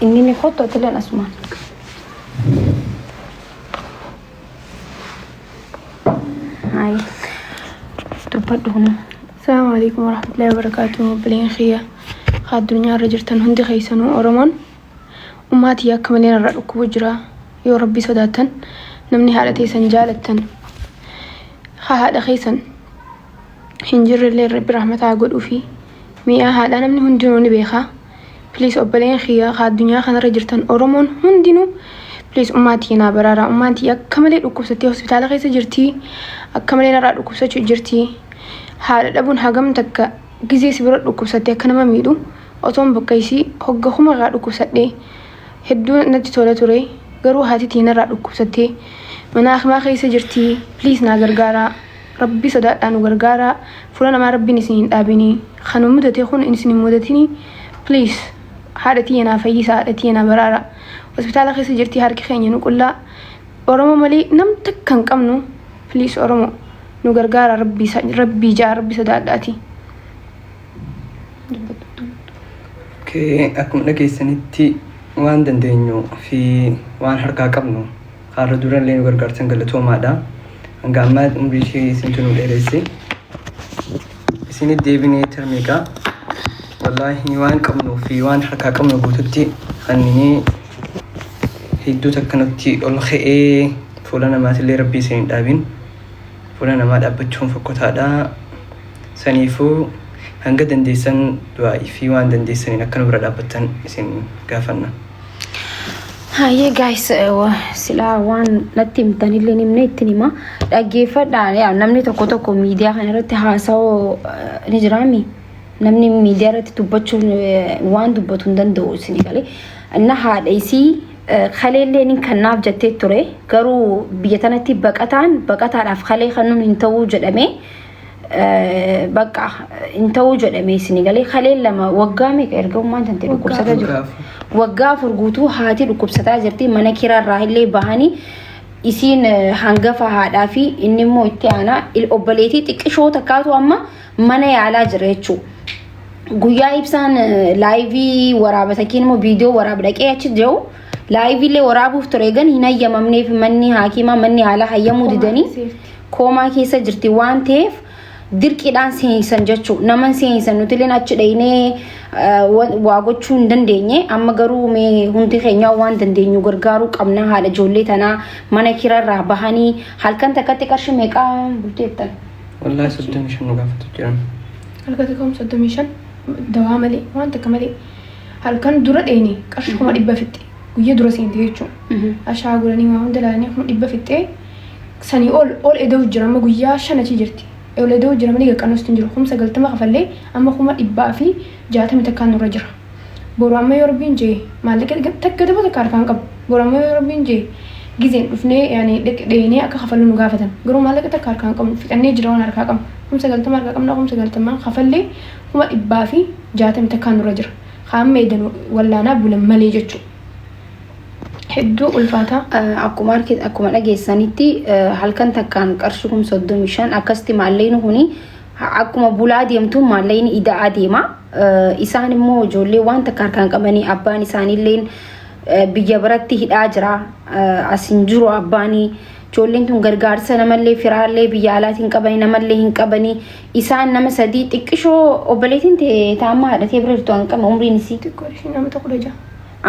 Inni ni kottu atileen asumaan. Hayi. Dubbadhu kun. Asalaamu alaikum warahmatullahi wabarakatuh. Obboleen kiyya addunyaa irra jirtan hundi keessanuu, Oromoon ummaa tiyya akka malee narraa dhukkubu jira. Yoo Rabbii sodaattan, namni haadha teessan jaalattan, haa haadha keessan hin jirrellee Rabbi rahmataa godhuu fi mi'aa haadhaa namni hundinuu ni beeka. Please, obboleen kiyya addunyaa kanarra jirtan, Oromoon hundinuu, please, ummaa tiyya naa baraaraa. Ummaan tiyya akka malee dhukkubsattee hospitaala keessa jirti. Akka malee narraa dhukkubsachuu jirti. Haadha dhabuun hagam takka gizee si bira dhukkubsattee akka nama miidhu, otoon bakka isii hogga kuma irraa dhukkubsadhee hedduu natti tola ture. Garuu haati tiyya narraa dhukkubsattee mana hakimaa keessa jirti. Please, naa gargaaraa. Rabbi sodaadhaa nu gargaaraa. Fuula namaa Rabbiin isin hin dhaabinii. Kan mudate kun isin hin mudatinii. Please, haadha tiyya naa fayyisaa, haadha tiyya naa baraaraa. Hospitaala keessa jirti, harki keenya nu qullaa. Oromoo malee nam takka hin qabnu. Please, Oromoo, nu gargaara. Rabbii Rabbii jaa, Rabbi sodaadhaati. Okay, akkuma dhageessanitti waan dandeenyu fi waan harkaa qabnu har'a durallee nu gargaartan galatoomaadha. Hanga ammaa umrii ishee isintu nu dheeresse. Isinit deebinee tarmeeqa. Wallaahi, waan qabnuu fi waan harkaa qabnu guututti kanneen hedduu takka nutti ol ka'ee, fuula namaatillee Rabbii isin hin dhaabin. Fuula namaa dhaabbachuun fokkotaadha. Saniifuu hanga dandeessan du'aa'ii fi waan dandeessaniin akka nu bira dhaabbattan isin gaafanna. Hayyee guys, silaa waan natti himtanillee himne ittiin hima. Dhaggeeffadhaa, yaa namni tokko tokko miidiyaa kana irratti haasa'uu ni jiraami. Namni miidiyaa irratti dubbachuun waan dubbatu hin danda'u isin galee. Inna haadha isii kaleellee ni kannaaf jettee ture. Garuu biyya tanatti baqataan baqataadhaaf kalee kennuun hin ta'uu jedhamee, bakka hin ta'uu jedhamee isin galee. Kaleen 2 waggaa meeqa erga ummaan tante dhukkubsataa jiru. Waggaa 4. Waggaa 4 guutuu haati dhukkubsataa jirti. Mana kiraarraa illee bahanii, isiin hangafa haadhaa fi inni immoo itti aanaa, obboleetii xiqqishoo takkaatu amma mana yaalaa jira jechuudha. Guyyaa ibsaan live waraaba takkiin immoo viidiyoo waraaba dhaqee achi jiru, live illee waraabuuf ture gan hin hayyamamneef. Manni haakimaa, manni yaalaa hayyamuu didanii, koomaa keessa jirti waan ta'eef dirqiidhaan seensan jechuudha. Nama seensan nuti illee achi dhaynee waa gochuu hin dandeenye. Amma garuu mee hundi keenya waan dandeenyu gargaaruu qabna. Haadha ijoollee tanaa mana kirarraa bahanii halkan takkatti qarshii meeqaa bulteettan? Wallaahi, 35 nu gaafatu jiran. Halkan tokko 35, dawaa malee, waan takka malee. Halkan dura dheene qarshii 100,000 fixxe, guyyaa dura seente jechuudha. Ashaa godhanii waa hunda ilaalanii 100,000 fixxee, sanii ol ol eda'u jira. Amma guyyaa 5 achi jirti. Ol eda'u jira malee qaqqanuusti hin jiru. 90,000 kafallee amma 161,000 nurra jira. Boru amma yoo Rabbiin jee, maallaqa takka tokko takka harkaan qabu. Boru amma yoo Rabbiin jee, gizeen dhufnee yaani dheenee akka kafallu nu gaafatan. Garuu maallaqa takka harkaan qabnu, fixannee jira waan harkaa qabnu. 90,000 harkaa qabna, 90,000 kafallee 161,000 nurra jira. Kaamma edan wallaanaa bulan malee jechuudha. Hedduu ulfaataa. Akkuma argite, akkuma dhageessanitti, halkan takkaan qarshii 35,000 akkasitti. Maallaqni kuni akkuma bulaa deemtu maallaqni ida'aa deema. Isaan immoo ijoollee waan takka harkaan qabanii, abbaan isaaniillee biyya biratti hidhaa jira. As hin jiru abbaanii. Ijoolleen tun gargaarsa namallee firaallee biyya alaatiin qabanii, namallee hin qabanii. Isaan nama sadii xiqqishoo. Obboleettiin ta'e taamma haadhatee bira jirtu hanqama umriin isii? Xiqqoo isheen nama 16.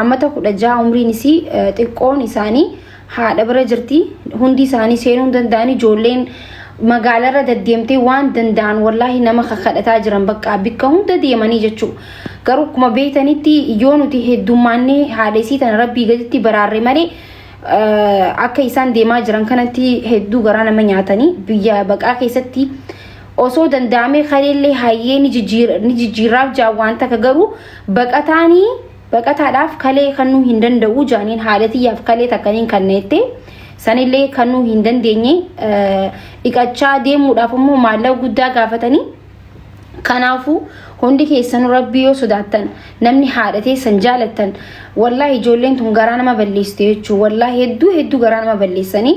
Ammata 16 umriin isii. Xiqqoon isaanii haadha bira jirti. Hundi isaanii seenuu hin danda'anii. Ijoolleen magaalarra deddeemtee waan danda'an wallaahi nama kakadhataa jiran, bakka bikka hunda deemanii jechuudha. Garuu akkuma beektanitti yoo nuti heddummaannee haadha isii tana Rabbii gaditti baraarre malee, akka isaan deemaa jiran kanatti hedduu garaa nama nyaatanii. Biyya baqaa keessatti osoo danda'amee kaleellee hayyee ni jijjiirraaf jaa waan takka, garuu baqataanii baqataadhaaf kalee kennuu hin danda'u jaaniin. Haadha tiyyaaf kalee takkaniin kanneette sanillee kennuu hin dandeenye. Dhiqachaa deemuudhaaf immoo maallaqa guddaa gaafatanii. Kanaafuu hundi keessanuu Rabbii yoo sodaattan, namni haadha teessan jaalattan, wallaahi ijoolleen tun garaa nama balleessite jechuun, wallaahi hedduu hedduu garaa nama balleessanii.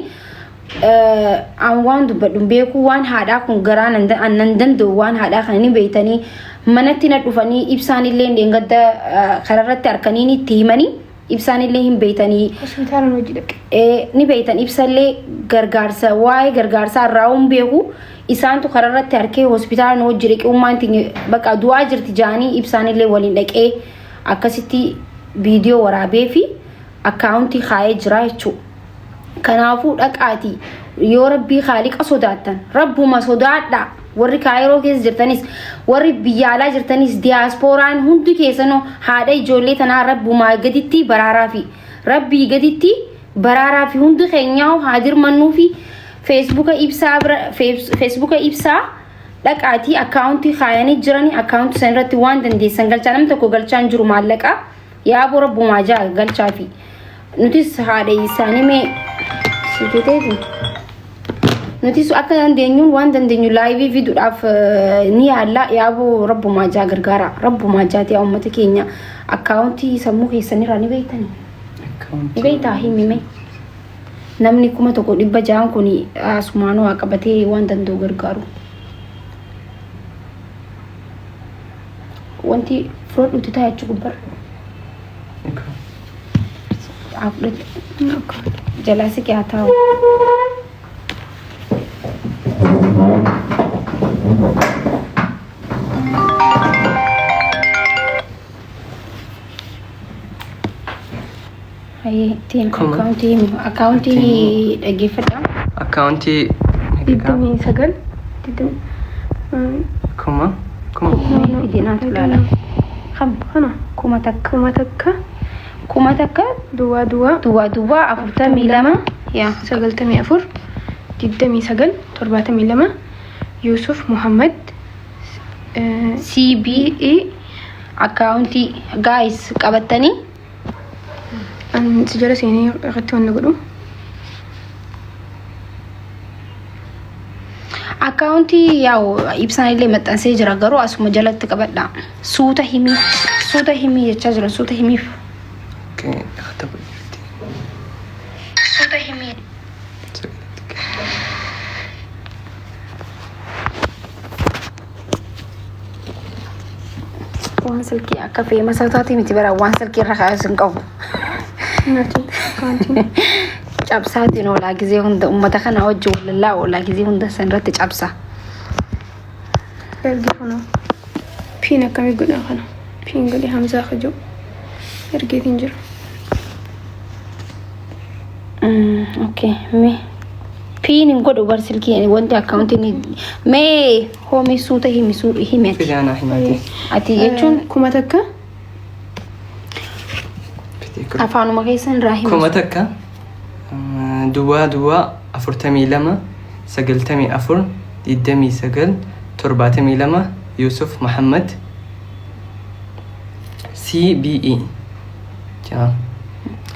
An waan dubbadhu hin beeku. Waan haadhaa kun garaa nan danda'u. Waan haadhaa kana ni beeytanii. Manatti na dhufanii, ibsaan illee dheengadda kararratti harkanii itti himanii. Ibsaan illee hin beeytanii. Hospitaala hojii dhaqe. Ni beeytan ibsallee gargaarsa waa'ee gargaarsaa irraa hin beeku. Isaantu kararratti harkee hospitaala nu hojii dhaqee ummaan tinye bakka du'aa jirti jaanii ibsaan illee waliin dhaqee akkasitti viidiyoo waraabee fi akkaawuntii kaa'ee jira jechuudha. Kanaafuu dhaqaatii yoo rabbii kaaliqa sodaattan rabbuma sodaadhaa warri kaayiroo keessa jirtanis warri biyya alaa jirtanis diyaaspooraan hundi keessanuu haadha ijoollee tanaa rabbumaa gaditti baraaraa fi rabbii gaditti baraaraa fi hundi keenyaa haa dirmannuu fi feesbuuka ibsaa bira feesbuuka ibsaa dhaqaatii akkaawuntii kaayanii jiranii akkaawuntii san irratti waan dandeessan galchaa namni tokko galchaa hin jiru maallaqa yaaboo rabbumaa jaa galchaa fi nutis haadha isaanii mee siifiteeti. Nutis akka dandeenyuun waan dandeenyu laayivii fiduudhaaf ni yaalla yaaboo rabbumaa jaa gargaara rabbumaa jaati yaa uummata keenya akkaawuntii sammuu keessanirraa ni beektanii. Ni beektaa himime. Namni 1600 kun asumaanuu haa qabatee waan danda'u gargaaru. Wanti fudhadhuuti taa'e achi gubbarra. Haa fudhatu. Jalaa siqee haa taa'u. Hayyee ittiin Kuma. akkaawuntii himi. Akkaawuntii dhaggeeffadhaa. Akkaawuntii 29. Digdamii kuma kuma Mee fidinaatu ilaala. Kam? kana 1000. 1000 1000 duwwaa duwwaa duwwaa duwwaa 42 yaa 94 29 72 Yusuf Muhammad CBE akkaawuntii guys qabattanii An si jala seenee irratti wanna godhu. Akkaawuntii yaa'u ibsaan illee maxxansee jira garuu asuma jalatti qabadha. Suuta himii suuta himii jechaa jira suuta himiif. Okay, katabu jirti. Suuta himii. Waan silkii akka feemasa taate miti bara waan silkii irra kaa'es hin qabu. Nati akkaawuntiin. Cabsaatiin oolaa gizee hunda uummata kana wajji walallaa oolaa gizee hunda san irratti cabsa. Ergi kunoo. Piin akkamii godha kana? Piin godhe Hamzaa kajoo. Ergeetiin jira. Okay, mee piin hin godhu bar silkii wanti akkaawuntiin mee hoomii suuta himi himi ati. Fidaanaa himaati. Ati jechuun 1000 Fidee afaanuma keessan irraa himi. 1000 duwwaa duwwaa 42 94 29 72 Yusuf Muhammad CBE jaa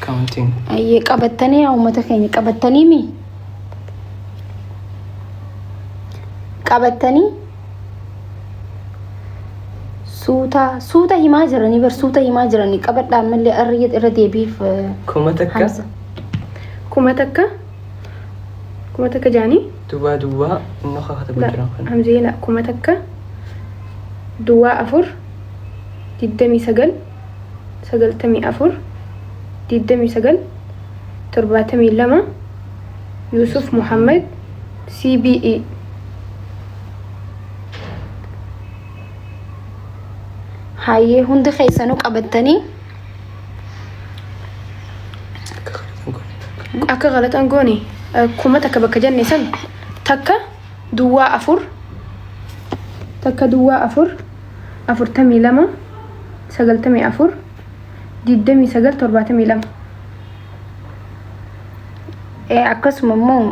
accounting. Ayyee qabattanii yaa uummata keenya qabattanii mi? Qabattanii suuta suuta himaa jiranii bar suuta himaa jiranii qabadhaa ammallee irra deebiif 1000 Hamza. 1000 1000 jaanii. Duwwaa duwwaa inni kakatabu jira kan. Hamzee la 1000 duwwaa 4 29 94 29 72 Yusuf Muhammad CBE. Hayyee hundi keessanuu qabattanii Akka galataan goone 1000 bakka jenne san takka duwwaa 4 takka duwwaa 4 42 94 29 72. Akkasuma immoo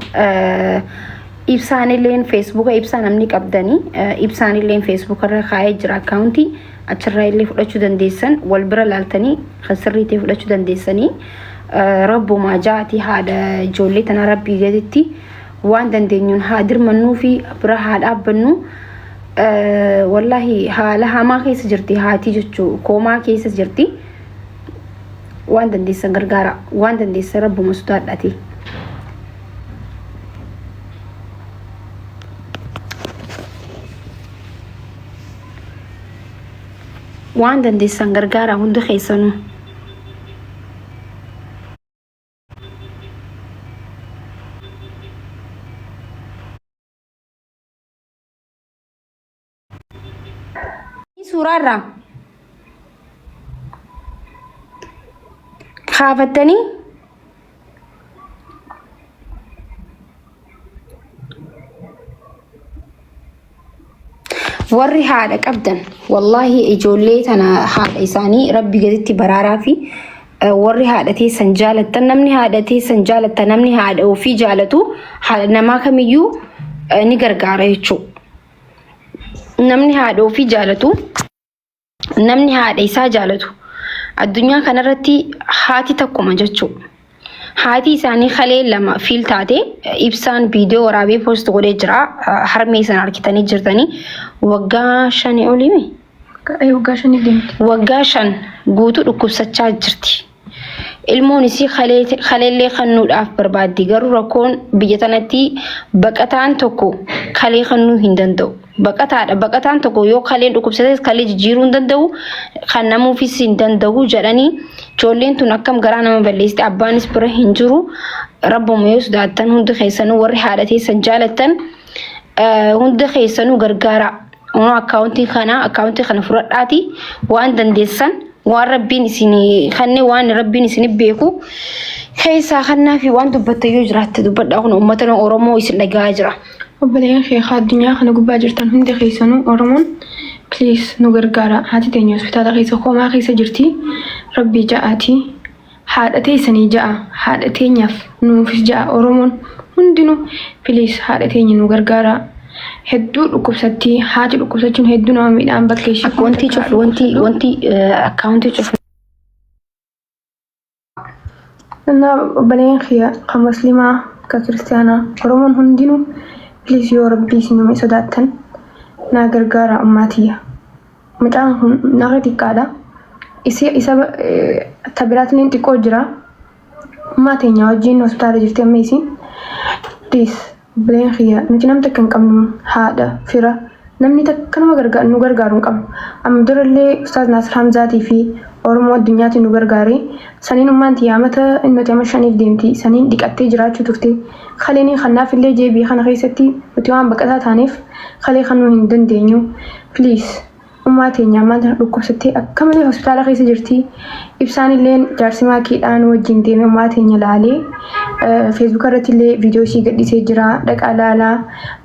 ibsaan illeen feesbuuka ibsaa namni qabdanii ibsaan illeen feesbuuka irra kaa'ee jira akkaawuntii achirraa illee fudhachuu dandeessan wal bira laaltanii kan sirrii ta'e fudhachuu dandeessanii rabbumaa ja'aati haadha ijoollee tanaa rabbii gaditti waan dandeenyuun haa dirmannuu fi bira haa dhaabbannu. Wallaahi haala hamaa keessa jirti haati jechuu koomaa keessa jirti. Waan dandeessan gargaara waan dandeessan rabbuma sodaadhaati. Waan dandeessan gargaara hundi keessanuu. Suuraarraa kaafattanii warri haadha qabdan, wallaahi ijoollee tana haadha isaanii rabbi gaditti baraaraa fi warri haadha teessan jaalattan, namni haadha teessan jaalattan, namni haadha ofii jaalatu haadha namaa kamiyyuu ni gargaara jechuudha. Namni haadha ofii jaalatu, namni haadha isaa jaalatu, addunyaa kanarratti haati takkuma jechuudha. Haati isaanii kalee lama fail taate. Ibsaan viidiyoo waraabee post godhee jira. Harmee sana argitanii jirtanii, waggaa 5 olii. Waggaa 5 deemti. Waggaa 5 guutuu dhukkubsachaa jirti. Ilmoon isii kaleellee kennuudhaaf barbaaddi. Garuu rakkoon biyya tanatti baqataan tokko kalee kennuu hin danda'u. Baqataadha. Baqataan tokko yoo kaleen dhukkubsates kalee jijjiiruu hin danda'u, kan namuufis hin danda'u jedhanii. Ijoolleen tun akkam garaa nama balleessite. Abbaanis bira hin jiru. Rabbuma yoo sodaattan, hundi keessanuu warri haadha teessan jaalattan hunda keessanuu gargaara. Kunoo akkaawuntii kana fudhadhaati waan dandeessan, waan rabbiin isin kanne, waan rabbiin isin beeku keessaa kannaa fi waan dubbatte yoo jiraatte dubbadhaa. Kun uummata Oromoo isin dhagahaa jira. Obboleeyyan kee addunyaa kana gubbaa jirtan hundi keessanuu, Oromoon, please nu gargaara. Haati teenya hospitaala keessa koomaa keessa jirti. Rabbii ja'aati. Haadha teessanii ja'a. Haadha teenyaaf nuufis ja'a. Oromoon hundinuu please haadha teenya nu gargaara. Hedduu dhukkubsatti. Haati dhukkubsachuun hedduu nama miidhaan bakka ishee. Akka wanti cufu, wanti akkaawuntii cufu. Innaa obboleeyyan kiyya kan musliimaa, kan kiristaanaa, Oromoon hundinuu please yoo rabbii isin sodaattan naa gargaara ummaatiyya. Mucaan kun nama xiqqaadha. Isi isa tabiraatiin xiqqoo jira. Ummaa teenya wajjin hospitaala jirti amma isiin. Please obboleeyyan kiyya, nuti nam takka hin qabnu, haadha fira namni takka nama gargaaru nu gargaaru hin qabnu. Amma durallee Ustaaz Naasir Hamzaatii fi Oromoo addunyaatiin nu gargaare. Saniin ummaan tiyya amata nuti amma 5f deemti. Saniin dhiqattee jiraachuu turte. Kaleen kanaaf illee jeebii kana keessatti nuti waan baqataa taaneef kalee kanuu hin dandeenyu. Please ummaa teenya ammaan tana dhukkubsattee akka malee hospitaala keessa jirti. Ibsaan illee jaarsi maakiidhaan wajjin deemee ummaa teenya laalee feesbuuka irratti illee viidiyoo ishii gadhiisee jira. Dhaqaa laalaa,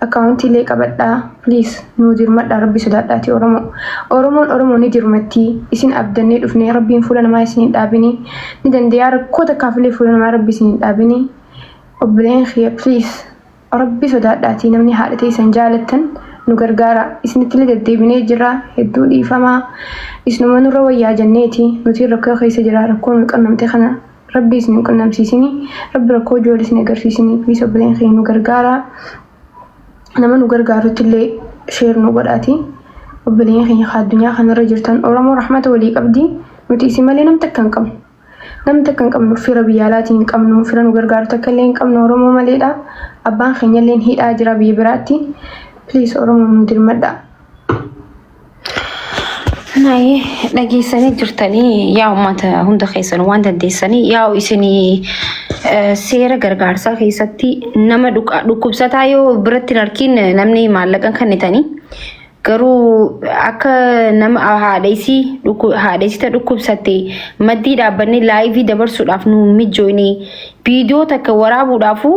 akkaawuntii illee qabadhaa. Please nu dirmadhaa, rabbi sodaadhaati Oromoo. Oromoon Oromoo ni dirmatti. Isin abdannee dhufnee rabbiin fuula namaa isin hin dhaabini. Ni dandeeyaa rakkoo takkaaf illee fuula namaa rabbi isin hin dhaabini. Obboleen kiyya, please rabbi sodaadhaatii namni haadha teessan jaalattan nu gargaara. Isinitti illee deddeebinee jira, hedduu dhiifamaa. Isinuma nurra wayyaa jenneeti nuti rakkoo keessa jira. Rakkoo nu qunnamte kana rabbi isin hin qunnamsiisini, rabbi rakkoo ijoollee isin agarsiisini. Please obboleen kiyya, nu gargaara. Nama nu gargaarutti illee share nu godhaati. Obboleen keenya addunyaa kanarra jirtan, Oromoo rahmata walii qabdi. Nuti isin malee nam takka hin qabnu. Namni takka hin qabnu, fira biyya alaatii hin qabnu, fira nu gargaaru takka illee hin qabnu, Oromoo maleedha. Abbaan keenya illee hidhaa jira biyya biraatti. Please Oromoo, nu dirmadha. Naayee, dhageessanii jirtanii. Yaa uummata, hunda keessan waan dandeessanii, yaa isinii seera gargaarsaa keessatti nama dhukkubsataa yoo biratti hin argin namni maallaqa kennitanii, garuu akka nama haadha isii ta dhukkubsatte maddii dhaabbannee live dabarsuudhaaf nu mijoone. Viidiyoo takka waraabuudhaafu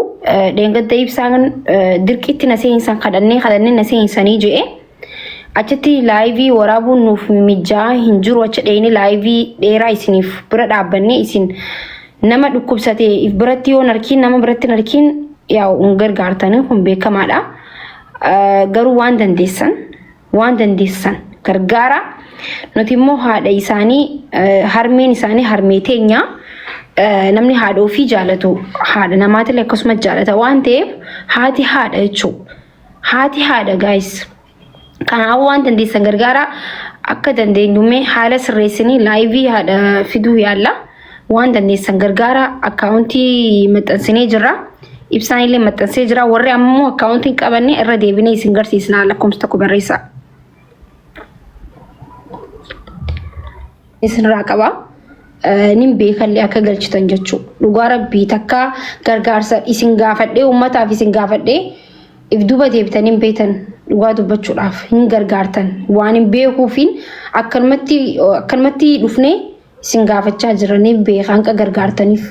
dheengadda ibsaan dirqitti na seensan, kadhannee kadhannee na seensanii je'e. Achitti live waraabuun nuuf mijaa hin jiru. Achi dheeyne live dheeraa isiniif bira dhaabbannee isin nama dhukkubsate biratti yoo narkiin, nama biratti narkiin, yaa hin gargaartanii, kun beekamaadha. Garuu waan dandeessan gargaara. Nuti immoo haadha isaanii, harmeen isaanii harmee teenya. Namni haadha ofii jaalatu haadha namaatillee akkasuma jaalata waan ta'eef, haati haadha jechuudha. Haati haadha, guys. Kanaafuu waan dandeessan gargaara. Akka dandeenyummee haala sirreessinii live haadha fiduu yaalla. Waan dandeessan gargaara. Akkaawuntii maxxansinee jirra. Ibsaan illee maxxansee jira. Warri ammoo akkaawuntii hin qabanne irra deebinee isin garsiisna, lakkoofsa tokko barreessa. Isinirraa qaba. Nin beekallee akka galchitan jechuudha. Dhugaa rabbii takka gargaarsa isin gaafadhee, uummataaf isin gaafadhee if duuba deebitanii hin beektan. Dhugaa dubbachuudhaaf hin gargaartan waan hin beekuufiin akkanumatti akkanumatti dhufnee isin gaafachaa jira, ni beeka hanqa gargaartaniif.